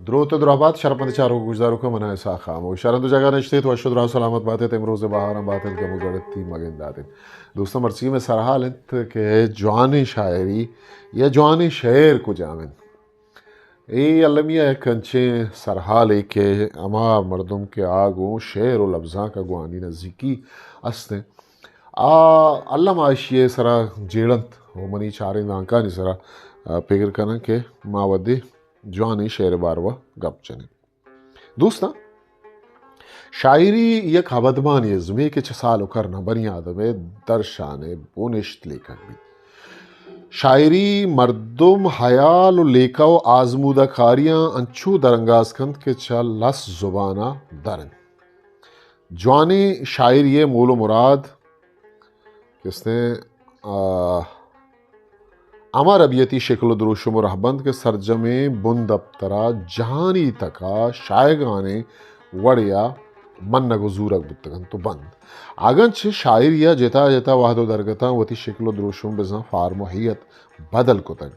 دروت ءُ دراہ بات شرپمند چاروک ءُ گوشداروکاں، من آں اسحاق خاموش۔ شر انت ءُ جاگہ نشت ایت، وش ءُ دراہ سلامت بات ایت، امروز ءِ بہاراں بات ایت، گم ءُ گڑتی مگند دات ایت۔ دوستاں، مرچی مئے سرحال انت کہ جوانیں شاعری یا جوانیں شعر کجام انت؟ اے المی ءَ یک انچیں سرحالے کہ ہما مردم کہ آ گوں شعر ءُ لبزانک ءَ گوں آنی نزیکی است انت، آ الم ءَ ایشی ءِ سرا جیڑ انت ءُ منی چاریں دانکانی سرا، آ، پگر کناں کہ ما وھدے جوانیں شعر ءِ باروا گپ جنیں۔ دوستاں، شاعری یک ابدمانی ازمے کہ چہ سال ءُ کرناں بنی آدم ءِ درشان ءِ بنشت لیکگ بیت۔ شاعری مردم، حیال ءُ لیکہ ءُ آزمودہ کاریاں انچو درانگاز کنت کہ چہ لس زبان ءَ در انت۔ جوانیں شاعری ءِ مول ءُ مراد کستیں، آ، ہما ربیتی شکل ءُ دروشم ءُ رہبند کہ سرجمیں بندپتر ءَ جہانی تک ءَ شایگانیں وڑے ءَ منگ ءُ زورگ بوتگ انت ءُ بنت۔ اگن چہ شاعری ءَ جتا جتا وہد ءُ درگتاں وتی شکل ءُ دروشم بزاں فارم ءُ ہیئت بدل کتگ،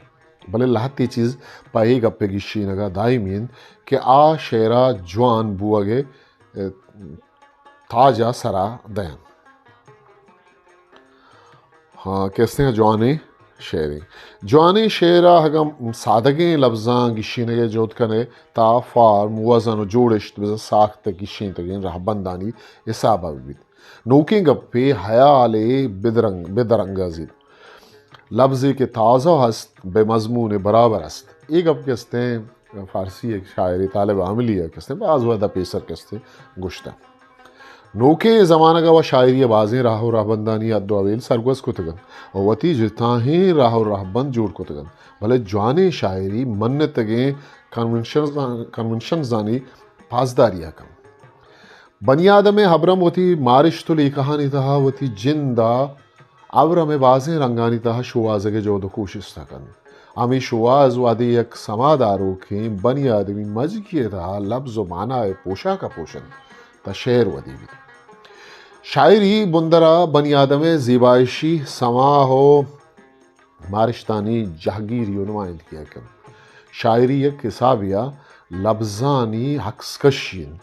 بلے لہتے چیز پہ اے گپ ءِ گیشینگ ءَ دائمی انت کہ آ شعر ءَ جوان بوگ ءِ، ءَ، تاج ءَ سر ءَ دئینت۔ ہاں، کستیں جوانیں شعرے۔ جوانیں شعر ءَ اگاں سادگیں لبزاں گیشینگ ءِ جہد کنئے، تا فارم، وزن ءُ جوڑشت بزاں ساخت ءِ گیشینتگیں رہبندانی حساب ءَ بہ بیت۔ نوکیں گپے، حیالے بدرنگ، بدرنگازیت۔ لبزے کہ تازہ ہست، بہ مضمون ءِ برابر است۔ اے گپ کستیں فارسی یک شاعرے طالب عاملی ءَ کستیں باز وھد ءَ پیسر کستیں گوشتہ۔ نوکیں زمانگ ءَ وَ شاعری ءَ بازیں راہ ءُ رہبندانی حد ءُ حویل سرگوز کتگ انت ءُ وتی جتاہیں راہ ءُ رہبند جوڑ کتگ انت، بلے جوانیں شاعری منتگیں کنونشنز، کنونشنزانی پاسداری ءَ کنت۔ بنی آدم ءِ ابرم وتی مارشت ءُ لیکہانی تہا وتی جند ءَ ابرم ءِ بازیں رنگانی تہا شوہازگ ءِ جہد ءُ کوشست ءَ کنت۔ ہمے شوہاز وہدے یک سماداروکیں بنی آدمی مجگی ءِ تہا لبز ءُ مانا ءِ پوشاک ءَ پوش انت، تہ شعر ودی بیت۔ شاعری بندر ءَ بنی آدم ءِ زیبائشی، سما ءُ مارشتانی جہگیری ءُ نمائندگی ءَ کنت۔ شاعری یک حسابے ءَ لبزانی عکس کشی انت۔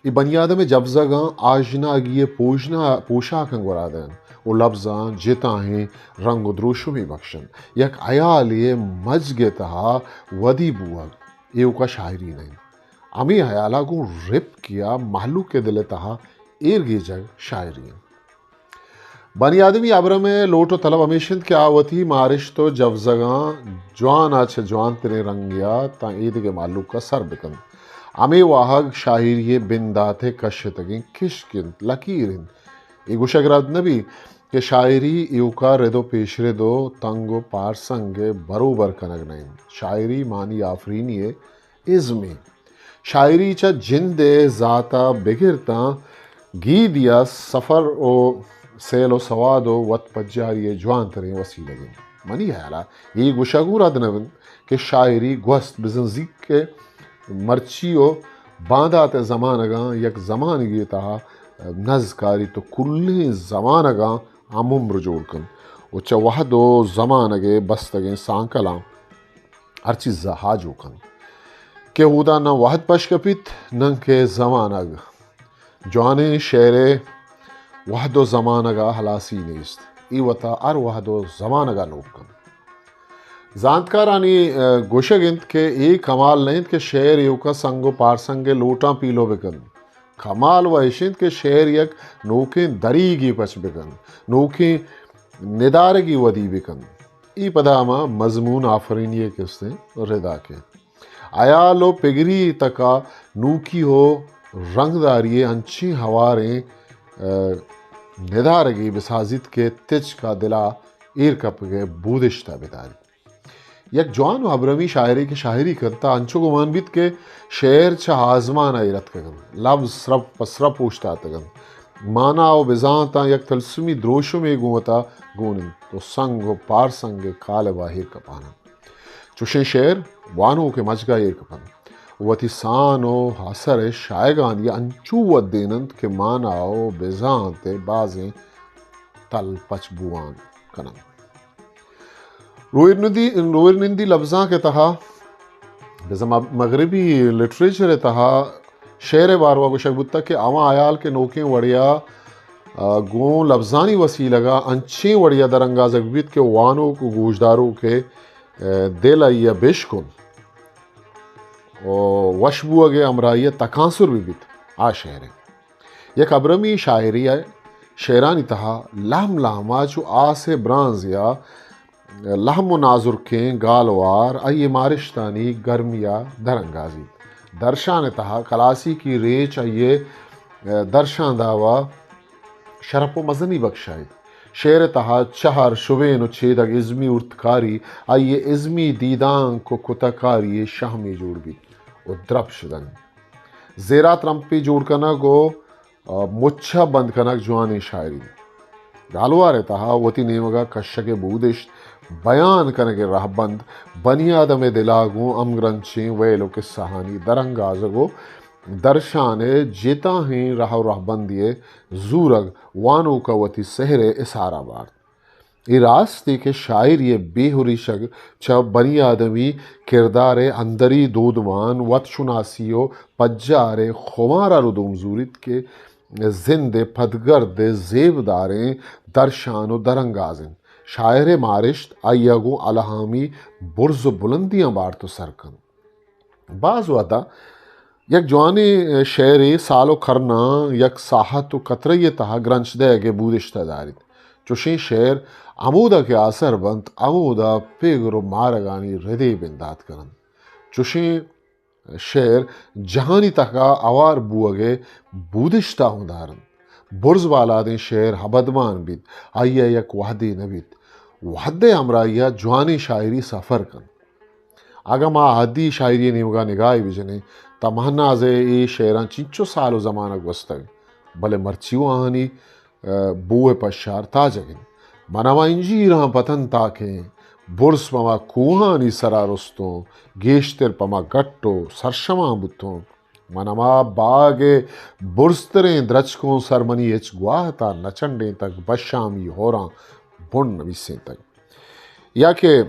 اے بنی آدم ءِ جبزگاں آژناگی ءِ پوژنا-، پوشاکاں گورا دئینت ءُ لبزاں جتاہیں رنگ ءُ دروشمے بخشنت۔ یک ہیالے ءِ مجگ ءِ تہا ودی بوگ ایوکا شاعری نہ انت۔ ہمے ہیال ءَ گوں رپکی ءَ مہلوک ءِ دل ءِ تہا ایر گیجگ شاعری انت۔ بنی آدمی ابرم ءِ لوٹ ءُ طلب ہمیش انت کہ آ وتی مارشت ءُ جبزگاں جوان ءَ چہ جوانتریں رنگے ءَ تاں ایدگہ مہلوک ءَ سر بکنت۔ ہمے واہگ شاعری ءِ بندات ءِ کشتگیں کشک انت، لکیر انت۔ اے گوشگ رد نہ بیت کہ شاعری ایوکا رد ءُ پیشرد ءُ تنگ ءُ پارسنگ ءِ بروبر کنگ نہ انت۔ شاعری معنی آفرینی ءِ ازمے۔ شاعری چہ جند ءِ ذات ءَ بگر تاں گیدی ءَ سفر ءُ سیل ءُ سواد ءُ وت پجاری ءِ جوانتریں وسیلگ انت۔ منی ہیال ءَ اے گوشگ اوں رد نہ بنت کہ شاعری گوست بزاں زیک ءِ مرچی ءُ باندات ءِ زمانگاں یک زمانگے ءِ تہا نز کاریت ءُ کلیں زمانگاں ہم عمر جوڑ کنت ءُ چہ وہد ءُ زمانگ ءِ بستگیں سانکلاں ہر چیز ءَ آجو کنت کہ اودا نہ وہد پش کپیت، نہ کہ زمانگ۔ جوانیں شعر ءِ وہد ءُ زمانگ ءَ ہلاسی نیست۔ اے وت ءَ ہر وہد ءُ زمانگ ءَ نوک کنت۔ زانتکارانی، ءَ، گوشگ انت کہ اے کمال نہ انت کہ شعر ایوکا سنگ ءُ پارسنگ ءِ لوٹاں پیلو بکنت۔ کمال وَ ایش انت کہ شعر یک نوکیں دریگے پچ بکنت، نوکیں ندارگے ودی بکنت۔ اے پدا ہما مضمون آفرینی ءِ کستیں رداکے۔ ہیال ءُ پگری تک ءَ نوکی ءُ رنگداری ءِ انچیں ہواریں، ءَ، ندارگے بسازیت کہ تچک ءَ دل ءَ ایر کپگ ءِ بودشت ءَ بداریت۔ یک جوان ءُ ابرمی شاعرے کہ شاعری کنت، تہ انچو گمان بیت کہ شعر چہ آزمان ءَ ایر اتکگ انت، لبز سرپ پہ سرپ اوشتاتگ انت، مانا ءُ بزانتاں یک تلسمی دروشمے گوں وتا گون انت ءُ سنگ ءُ پارسنگ ءِ کالب ءَ ایر کپان انت۔ چوشیں شعر وانوک ءِ مجگ ءَ ایر کپنت ءُ وتی سان ءُ اثر ءِ شایگانی ءَ انچو ودین انت کہ مانا ءُ بزانت ءِ بازیں تل پچ بوان کننت۔ روئرندی، روئرندی لبزانک ءِ تہا بزاں مغربی لٹریچر ءِ تہا شعر ءِ باروا گوشگ بوتگ کہ ہما ہیال کہ نوکیں وڑیا، آ، گوں لبزانی وسیلگ ءَ انچیں وڑیا درانگازگ بیت کہ وانوک و گوشداروک ءِ، آ، دل آئی ءَ بشکن و وش بوگ ءِ ہمراہی ءَ تکانسر بہ بیت، آ شعر انت۔ یک ابرمی شاعرے ءِ شعرانی تہا لہم لہم ءَ چو آس ءِ برانزے ءَ لہم و نازرکیں گالوار آئی ءِ مارشتانی گرمی ءَ درانگازیت۔ درشان ءِ تہا کلاسیکی ریچ آئی ءِ درشاندہ ءَ شرپ و مزنی بکشائیت۔ شعر ءِ تہا چہر، شبین و چیدگ، ازمی ارتکاری آئی ءِ ازمی دیدانک و کتہ کاری ءِ شہمے جوڑ بیت و درپش دنت۔ زیرا ترمپے جوڑ کنگ و، آ، مچ ءَ بند کنگ جوانیں شاعری۔ گالوار ءِ تہا وتی نیمگ ءَ کشگ ءِ بودشت، بیان کنگ ءِ رہبند، بنی آدم ءِ دل ءَ گوں ہمگرنچیں ویل و کسہانی درانگازگ و درشان ءِ جتاہیں راہ و رہبندے ءِ زورگ وانوک ءَ وتی سحر ءِ اسار ءَ بارت۔ اے راستے کہ شاعری ءِ بے ہریشگ چہ بنی آدمی کردار ءِ اندری دودمان، وت شناسی و پجار ءِ خمار ءَ ردوم زوریت کہ زند ءِ پدگرد ءِ زیبداریں درشان و درانگاز انت۔ شاعر ءِ مارشت آئی ءَ گوں الہامی برز و بلندیاں بارت و سر کنت۔ باز وہداں یک جوانیں شعرے سال و کرناں یک ساہت و کترے ءِ تہا گرنچ دئیگ ءِ بودشت ءَ داریت۔ چوشیں شعر ہمودا کہ آسر بنت، ہمودا پگر و مارگانی ردے بندات کننت۔ چوشیں شعر جہانی تہا ہوار بوگ ءِ بودشت ءَ ہوں دارنت۔ برز بالادیں شعر ابدمان بیت، آئی ءَ یک وہدے نہ بیت۔ وہد ءِ ہمراہی ءَ جوانیں شاعری سفر کنت۔ اگاں ما اہدی شاعری ءِ نیمگ ءَ نگاہے بجنیں، تاں مہناز ءِ اے شعراں چنچو سال و زمانگ گوستگ، بلے مرچی و آہانی، ءَ، بو ءِ پشار تاجگ انت۔ من ہما انجیراں پتن تاکیں، برز پہ ما کوہانی سرا رستوں، گیشتر پہ ما گٹ و سرشماں بوتوں۔ من ہما باگ ءِ برزتریں درچکوں، سر منی ہچ گواہ تا نہ چنڈینتگ، بشامی ہوراں بن نویسینتگ۔ یا کہ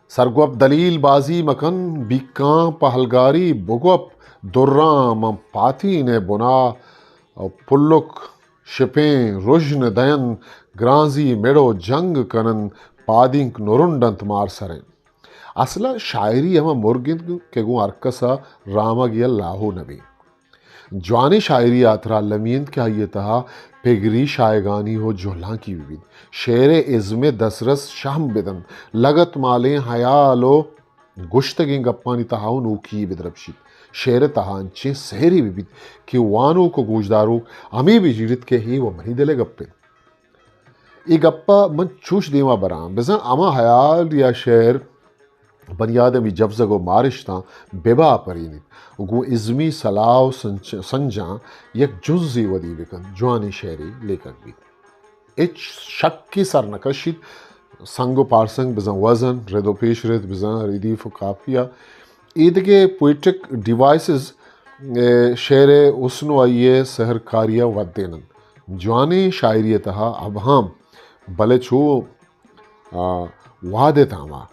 سرگوپ دلیل بازی مکن، بیکاں پہلگاری بگوپ، دراں من پاتین ءِ بنا، پلک شپیں رژن دئین، گرانزی مڑ و جنگ کنن، پادینک نرنڈ انت مار سریں۔ اصل ءَ شاعری ہما مرگ انت کہ گوں ہرکس ءَ رامگ یا لاہو نہ بی۔ جوانیں شاعری ءِ ہاترا المی انت کہ آئی ءِ تہا پگری، شایگانی و جہلانکی بہ بیت۔ شعر ءِ ازم ءِ دسترس شہم بدنت۔ لگت مالیں ہیال و گوشتگیں گپانی تہا و نوکی بدرپشیت۔ شعر ءِ تہا انچیں سحرے بہ بیت کہ وانوک و گوشداروک ہمے بہ جیڑیت کہ اے و منی دل ءِ گپ انت۔ اے گپ ءَ من چوش دیما براں، بزاں ہما ہیال یا شعر بنی آدمی جبزگ و مارشتاں بہ باپرینیت و گوں ازمی سلاہ و سنچ-، سنجاں یک جنزے ودی بکنت، جوانیں شعرے لیکگ بیت۔ ہچ شکے سر نہ کشیت، سنگ و پارسنگ بزاں وزن، رد و پیش رد بزاں ردیف و قافیہ، ایدگہ پوئٹک ڈیوائسز، اے، شعر ءِ حسن و آئی ءِ سحرکاری ءَ ودیننت۔ جوانیں شاعری ءِ تہا ابہام، بلے چو، آ، وہد ءِ تاما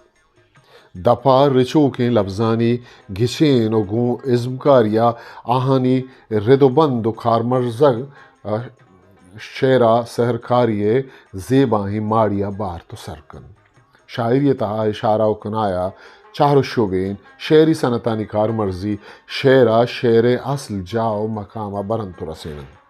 دپا رچوکیں لبزانی گچین و گوں ازمکاری ءَ آہانی رد و بند و کارمرزگ، آ، شعر ءِ سحرکاری ءِ زیباہیں ماڑی ءَ بارت و سر کنت۔ شاعری ءِ تہا اشارہ و کنایہ، چہر و شبین، شعری صنعتانی کارمرزی شعر ءَ شعر ءِ اصل جاہ و مقام ءَ برنت و رسیننت۔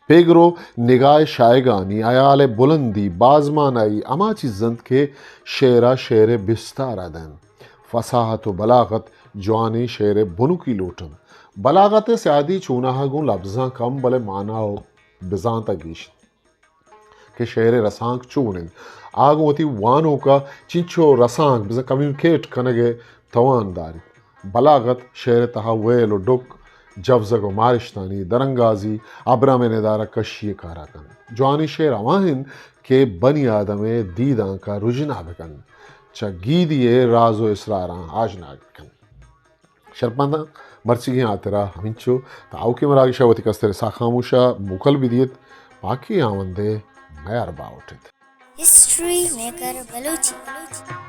پگر و نگاہ ءِ شایگانی، ہیال ءِ بلندی، بازمانائی ہما چیز انت کہ شعر ءَ شعر ءِ بستار ءَ دنت۔ فصاحت و بلاغت جوانیں شعر ءِ بنکی لوٹ انت۔ بلاغت ءِ سیادی چوناہا گوں لبزاں کم، بلے مانا و بزانت ءَ گیش انت کہ شعر ءِ رسانک چون انت۔ آ گوں وتی وانوک ءَ چنچو رسانک بزاں کمیونیکیٹ کنگ ءِ توان داریت۔ بلاغت شعر ءِ تہا ویل و ڈک، جبزگ و مارشتانی درانگازی، ابرم ءِ ندارہ کشی ءِ کار ءَ کنت۔ جوانیں شعر ہما انت کہ بنی آدم ءِ دیدانک ءَ رژنا بکنت، چہ گیدی ءِ راز و اسراراں آژناگ بکنت۔ شرپمنداں، مرچیگیں ہاترا ہمینچو، تاں آؤکیں مراگش ءَ وتی کستریں ساہ خاموش ءَ موکل بدیت، پاکیں ہاوند ءِ میار باہوٹ ایت۔ History maker Balochi.